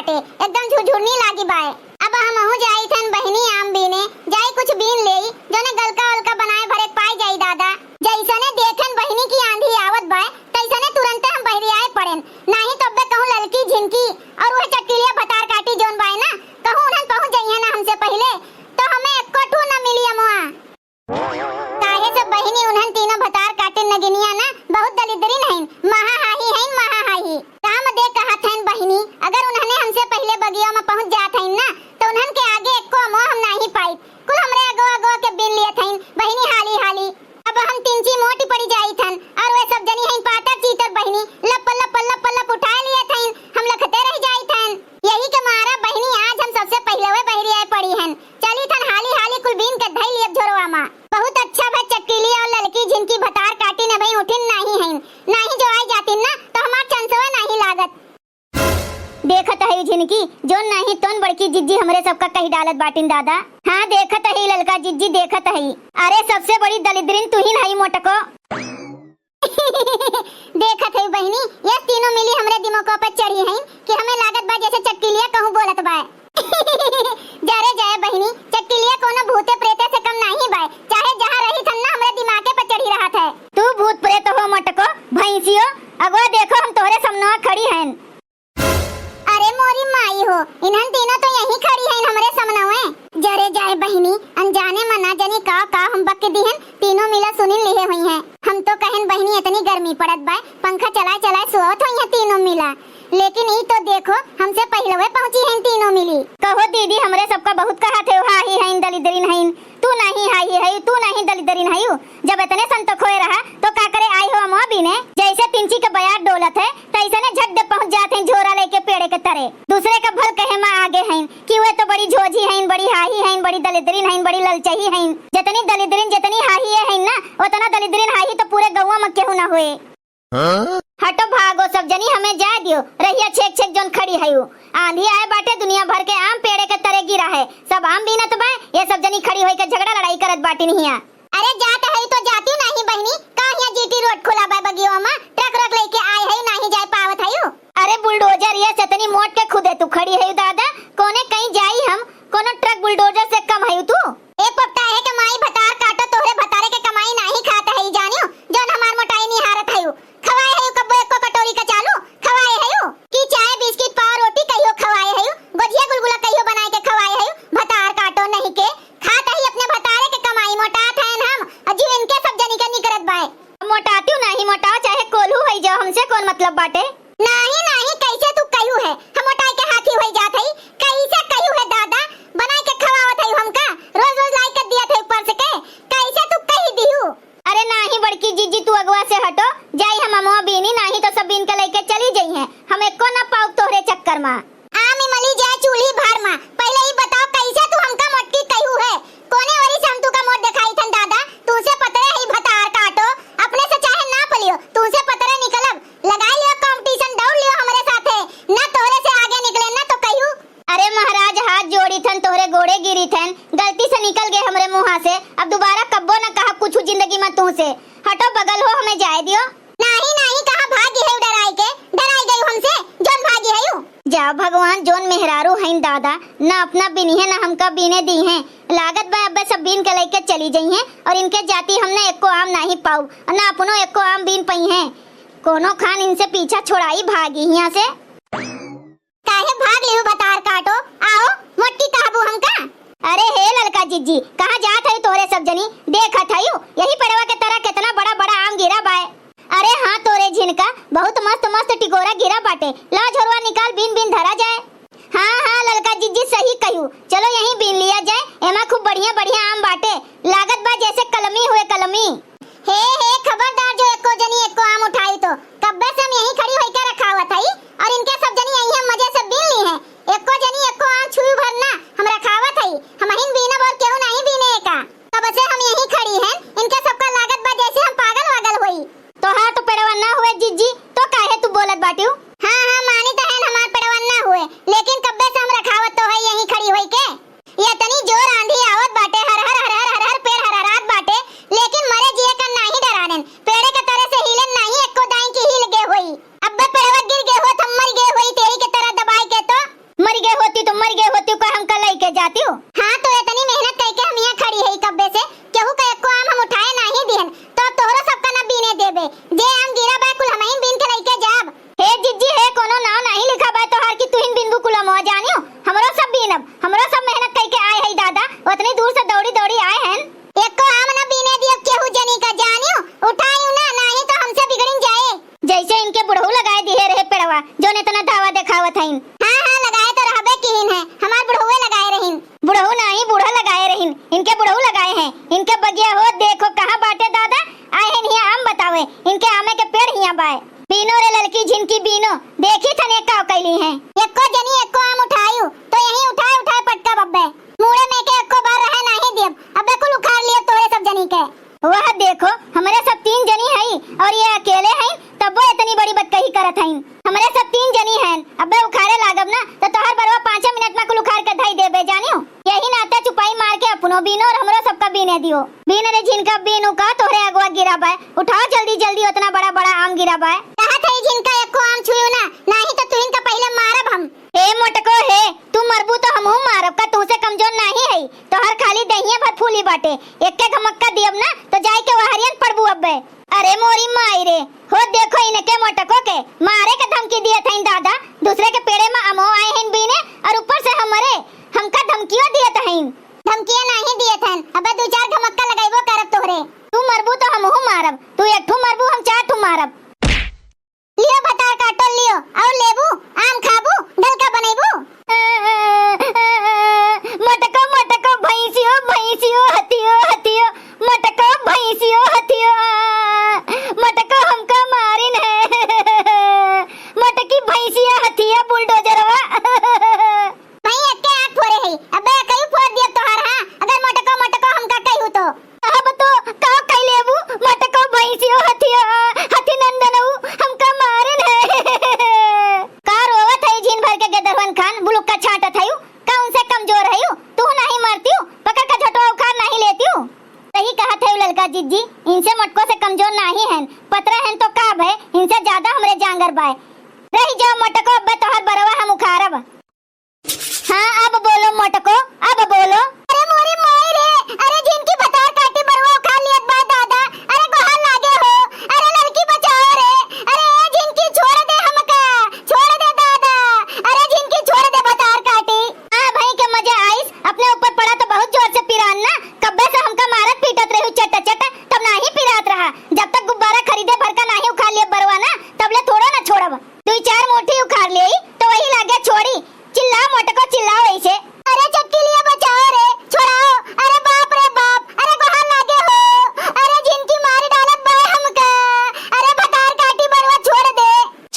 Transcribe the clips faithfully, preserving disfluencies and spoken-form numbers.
बाटे, एकदम झुरझुरनी लागी बाय। अब हमहू जाई थन बहिनी आम बीने, जाई कुछ बीन लेई, जौने गलका वलका बनाए भरे पाई जाई दादा। जैसने देखन बहिनी की आंधी आवत बाय, तैसने तुरंते हम बहरियाए पड़ेन। नाही तो अब्बे कहूँ ललकी झिनकी और वह चटकीलिया भतार काटी जौन बाय ना, कहूँ उन्हन पहुँच जइहे ना हमसे पहिले, तो हमें एको ठू न मिली अमवा। काहे से बहिनी, उन्हन तीनों भतार काटिन नगिनिया ना बहुत दलिद्रिन हईन, महाहाही हईन, महाहाही। राम दे कहत हईन बहिनी, अगर उन्हने हमसे पहिले बगिया में पहुँच जात हईन ना, तो उन्हन के आगे एको अमवा हम नाही पाइत। कुल हमरे अगो अगो के बीन लियत हईन बहिनी हाली हाली। अब हम तिनची मोटी पड़ी जाइत हन, और वे सब जनी हईन पातर चीतर बहिनी, लप लप लप लप उठाए लियत हईन, हम लखते रह जाइत हन। यही के मारा बहिनी आज हम सबसे पहिले वे बहरियाए पड़ी हन। चली थन हाली हाली कुल बीन के धई लियब झोरवा मा। बहुत अच्छा भा चटकीली और ललकी झिनकी भतार काटी न भई उठिन नाही हईन, नाही जो आई जातिन ना तो हमार चंसवा नाही लागत। देखत हई झिनकी, जोन नाही तोन बड़की जिज्जी हमरे सबका कही डालत बाटिन दादा। हाँ देखत हई ललका जिज्जी देखत हई। अरे सबसे बड़ी दलिद्रिन तुहिन हई मोटको। देखत हई बहिनी, यस तीनों मिली हमरे दिमागो पे चढ़ी हईन कि हमें लागत बा जैसे चटकीलिया कहूँ बोलत बा। जा रे जाए बहिनी, चटकीलिया कोनो भूते प्रेते से कम नाही बा, चाहे जहाँ रही थन ना हमरे दिमागे पे चढ़ी रहत है। तू भूत प्रेत हो मोटको, भैंसियो, अगवा देखो हम तोहरे समनवा खड़ी हन। अरे मोरी माई हो, इन्हन तीनों तो यहीं खड़ी हईन हमरे समनवे। जा रे जाए बहिनी, अनजाने में ना जानी का का हम बक दिहन, तीनों मिला सुनिन लिहे हुई हैं। हम तो कहन बहिनी इतनी गर्मी पड़त बा, पंखा चलाए चलाए सोवत हुई हैं तीनों मिला। लेकिन ई तो देखो, हमसे पहिलवे पहुँची हईन तीनों मिली। कहो दीदी, हमरे सबका बहुत कहत है, हाही हईन, दलिद्रिन हईन, तू नाही हाही हई, तू नाही दलिद्रिन हई। जब इतने संतोख होए रहा, तो का करे आई हो अमवा बीने? जैसे तिनची के बयार डोलत है, तैसने झट दे पहुँच जात हैं झोरा लेके पेड़े के तरे। दूसरे का भल कहे मा आगे हईन कि वे तो बड़ी झोझी हईन, बड़ी हाही हईन, बड़ी दलिद्रिन हईन, बड़ी ललचही हईन। जितनी दलिद्रिन, जितनी हाही ये हईन ना, उतना दलिद्रिन हाही तो पूरे गौवा में केहू ना होए। हाँ? हटो भागो सब जनी, हमें जाए दियो। रहिया छेक छेक जोन खड़ी हयू। आंधी आए बाटे, दुनिया भर के आम पेड़े के तरे गिरा है। सब आम बीनत बा, ये सब जनी खड़ी होई के झगड़ा लड़ाई करत बाटिन हिया। अरे जात हई तो जाती नाही बहिनी, का हिया जीटी रोड खुला बा बगियो मा, ट्रक व्रक लेके आए हई, नाही जाए पावत हयू। अरे बुलडोजर ये सतनी मोट के खुदे तू खड़ी हयू दादा, कोने कहीं जाई हम, कोनो ट्रक बुलडोजर से कम हयू तू? ए पोपटा है के माई भतार काटो, तोहरे भतारे के कमाई नाही खात हई जानियो, जौन हमार मोटाई निहारत हयू। खवाए हयू कब्बो एको कटोरी का चालू? खवाए हयू कि चाय बिस्किट पाव रोटी कहियो खवाए हयू, गोझिया गुलगुला कहियो बनाए के खवाए हयू? भतार काटो नहीं के खात हई अपने भतारे के कमाई, मोटात हयन हम, और जीव इनके सब जनी के निकरत बाय। मोटातियो नाही मोटाओ, चाहे कोल्हू होई जाओ, हमसे कौन मतलब बाटे? नाही, नाही, कैसे तू कहू है? हम मोटाई के हाथी होई जात हई? कैसे कहू है दादा? बनाई के खवावत हई हमका? रोज रोज लाई के दियत हई ऊपर से के? कैसे तू कही दिहू? अरे नाही बड़की जीजी, तू अगवा से हटो, जाई हम अमवा बीनी, नाही तो सब बीन के लेके चली जइहें। हम एको ना पाउब तोहरे चक्कर मा। आम इमली जाए चूल्ही भार मा। पहिले ई बताओ कैसे तू हमका मोटकी कहू है? कोने ओरी से हम तू का मोट देखाई थन दादा? तू से पतरे हई भतार काटो, अपने से चाहे नाप लियो, तू से पतरे निकलब। लगाई लियो competition, दौड़ लियो हमरे साथे, ना तोहरे से आगे निकले ना तो कहू। अरे महाराज, हाथ जोड़ी थन, तोहरे गोड़े गिरी थन, गलती से निकल गए हमरे मुँहा से, अब दोबारा कब्बो न कहब कुछ जिंदगी में तू से। हटो बगल हो, हमें जाए दियो। नाही, नाही, कहाँ भागी है डराई के? डराई गई हमसे, जोन भागी है यू। जा भगवान, जोन मेहरारू हईन दादा, ना अपना बीनी है, ना हमका बीने दी है। लागत बा अब्बे सब बीन के लेके चली जइहें और इनके जाती हमने एको आम नाही पाऊ और ना अपनो एको आम बीन पई हैं। कोनो खान इनसे पीछा छोड़ाई भागी हियाँ से। काहे भाग लिहू भतार काटो? आओ, मोटकी कहबू हमका? अरे हे ललका जिज्जी, कहाँ जात हई तोहरे सब जनी? देखत हई यही पेड़वा के तरा कितना बड़ा बड़ा आम गिरा बाय। अरे हाँ तोरे झिनका, बहुत मस्त मस्त टिकोरा गिरा बाटे। ला झोरवा निकाल, बीन बीन धरा जाए। हाँ हाँ ललका जिज्जी सही कहू, चलो यहीं बीन लिया जाए, एमा खूब बढ़िया बढ़िया आम बाटे। लागत बा जैसे कलमी हुए कलमी। हे, हे, खबरदार जो एको जनी एको आम उठाई तो, कब्बे से हम यहीं खड़ी होइके रखावत हई और इनके सब जनी यहीं हम मजे से बीन ली हैं। एको जनी एको आम छुई भर ना हम रखावत हई, हमहिन बीनब और केहू नहीं बीने एका। कब से हम यहीं खड़ी हैं, इनके सबका लागत बा जैसे हम पागल वागल होई। तोहार तो पेड़वा ना हुए जिज्जी, तो काहे तू बोलत बाटिउ? हाँ, हाँ, मानी तो है हमार पेड़वा चाहती हूँ। हाँ, तो इतनी मेहनत करके हम यहाँ खड़ी है कब्बे से, केहू का एको आम हम उठाए नाही दिहन, तो अब तोहरो सबका ना बीने देबे। जे आम गिरा बा, कुल हमहिन बीन के लइके जाब। हे जिज्जी, हे कोनो नाव नाही लिखा बा तोहार कि तुहिन बीनबू कुल अमवा, जानियो। हमरो सब बीनब, हमरो सब मेहनत करके आए है दादा, उतनी दूर से दौड़ी दौड़ी आए हैं। एको आम ना बीने दियो केहू जनी का, जानियो। उठाइयो ना, नाही तो हमसे बिगड़िन जाए। जैसे इनके बुढ़ऊ लगाए दिहे रहे पेड़वा, जोन इतना धावा देखावत हईन। हाँ, हाँ, लगाए तो रहबे किहिन है, हमार बुढ़उए लगाए रहिन। बुढ़ऊ नाही, बूढ़ा लगाए रहिन, इनके बुढ़ऊ लगाए हैं। इनके बगिया हो, देखो कहाँ बाटे दादा, आए हैं हियाँ आम बतावे, इनके आमे के पेड़ हियाँ बाए। बीनो रे ललकी झिनकी बीनो, देखी थने का कैली हैं। एको जनी एको आम उठायू, तो यहीं उठाए उठाए पटका बब्बे। मूड़े में के एको बार रहे नाही दियब, अबे कुल उखाड़ लियो तोरे सब जनी के। वह देखो, हमरे सब तीन जनी हई और ये अकेले हईन, तब्बो इतनी बड़ी बतकही करत हईन। हमरे सब तीन जनी हईन, अबे उखाड़े लागब ना, तो तोहर बरवा पाँचे मिनट में कुल उखाड़ के धई देबे, जानियो। यही नाते चुपाई मार के अपनो बीनो और हमरो सबका बीने दियो। बीन रे झिनका बीनू का तोहरे अगवा गिरा बाय, उठाओ जल्दी जल्दी, उतना बड़ा बड़ा आम गिरा बाय। कहत हई झिनका एको आम छुइयो ना, नाही तो तुहिन का पहिले मारब हम। हे मोटको हे, तू मरबू तो हमहू मारब का, तुहसे कमजोर नाही हई। तोहर खाली दहिया भर फूली बाटे, एक्के घमक्का दियब ना तो जाए के वहरियन पड़बू अब्बे। अरे मोरी माई रे, हो देखो इनके मोटको के, मारे के धमकी दियत हईन दादा, दूसरे के पेड़े में अमो आए हईन बीने और ऊपर से हमरे, हमका धमकियो दियत हईन। धमकिया नाही दियत हईन, अबे दू चार घमक्का लगइबो करब तोहरे। तू मरबू तो हमहू मारब, तू एक ठू मरबू हम चार ठू मारब। लियो भतार काटो लियो, और लेबू, आम खाबू, ढलका बनैबू। मोटको मोटको भैंसियो, भैंसियो, हथियो, हथियो, मोटको भैंसियो, हथियो, मोटको हमका मारिन है। मोटकी भैंसिया, हथिया, बुलडोजरवा। भाई, एक्के आँख फोरे है, अबे कई फोर दिया तोहार, हाँ, अगर मोटको मोटको हमका कहू तो। अब तो का कह लेबू, मोटको भैंसियो हथिया, हथी नंदनऊ, हमका मारिन है। का रोवत है झीन भर के गेदरवन खान, बुलुक्का छाटत है, का उनसे कमजोर है? तू नाही मरती, पकड़ के झोटवा उखाड़ नाही लेती। सही कहत है ललका जिज्जी, इनसे मोटको से कमजोर नाही है, पतरा है तो का भय, इनसे ज्यादा हमरे जांगर बाय। रही जाओ मोटको, अब्बे तोहर बरवा हम उखाड़ब। हाँ, अब बोलो मोटको, अब बोलो। अरे मोरी माई रे, अरे झिनकी भतार काटी बरुआ उखाड़ लियत बा दादा, अरे गोहार लागे हो, अरे लड़की बचाओ रे, अरे ए झिनकी छोड़ दे हमका, छोड़ दे दादा, अरे झिनकी छोड़ दे भतार काटी। आ भाई के मजा आइस, अपने ऊपर पड़ा तो बहुत जोर से पिरान ना, कब्बे से हमका मारत पीटत रही चट चट, तब नाही पिरात रहा, जब तक गुब्बारा खरीदे भर का नाही उखाड़ लिए बरुआ ना, तब ले थोड़ो ना छोड़ब। दुई चार मुट्ठी उखाड़ लेई, तो वही लागे छोड़ी। चिल्लाओ मोटको, चिल्लाओ ऐसे। अरे चक्की लिया बचाओ रे, छोड़ाओ। अरे बाप रे बाप, अरे गोहार लागे हो। अरे झिनकी मारी डालत बा हमका। अरे भतार काटी बरुआ छोड़ दे।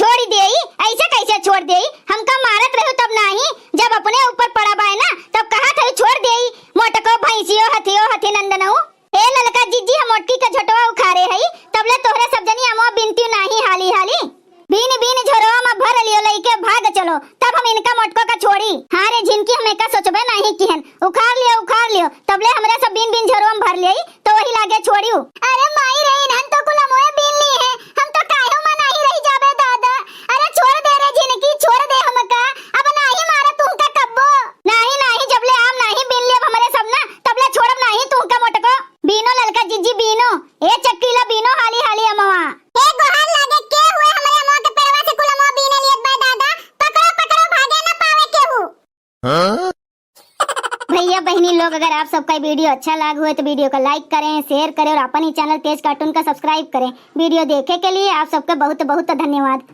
छोड़ी देई, ऐसे कैसे छोड़ देई? हमका मारत रहो तब नाही, जब अपने ऊपर पड़ा बाय ना, तब कहा था छोड़ देई। मोटको भैंसियो हथियो हथी नंदनऊ। ए ललका जिज्जी, हम मोटकी के झोटवा उखारे हई, तबले तोहरे सब जनी अमवा बिनती नाही हाली हाली। बीन बीन झोरवा में भर लियो लइके भाग चलो, तब हम इनका मोटको का छोड़ी। हाँ रे झिनकी, हम एका सोचबे नाही किहन। उखार लियो, उखार लियो, तबले हमरे सब बीन बीन झोरवा में भर लियो, तो वही लागे छोड़ियो। अरे माई रे, इन्हन तो कुल अमवे बीन ली है, हम तो काहे में नाही रही जाबे दादा। अरे छोड़ दे रे झिनकी, छोड़ दे हमका, अब नाही मारा तुमका कब्बो। नाही, नाही, जबले आम नाही बीन लेब हमरे सब ना, तबले छोड़ब नाही तुहका मोटको। बीनो ललका जिज्जी बीनो, ए चक्कीला बीनो हाली हाली अमवा। ए गोहार लागे के हुए हमरे अमवा के पेड़वा से कुल अमवा बीने लियत बा दादा, पकड़ो पकड़ो भागे न पावे केहू। हाँ? भैया बहिनी लोग, अगर आप सबका वीडियो अच्छा लाग हुए तो वीडियो को like करें, share करें और अपन ही चैनल तेज कार्टून का subscribe करें। वीडियो देखे के लिए आप सबका बहुत बहुत धन्यवाद।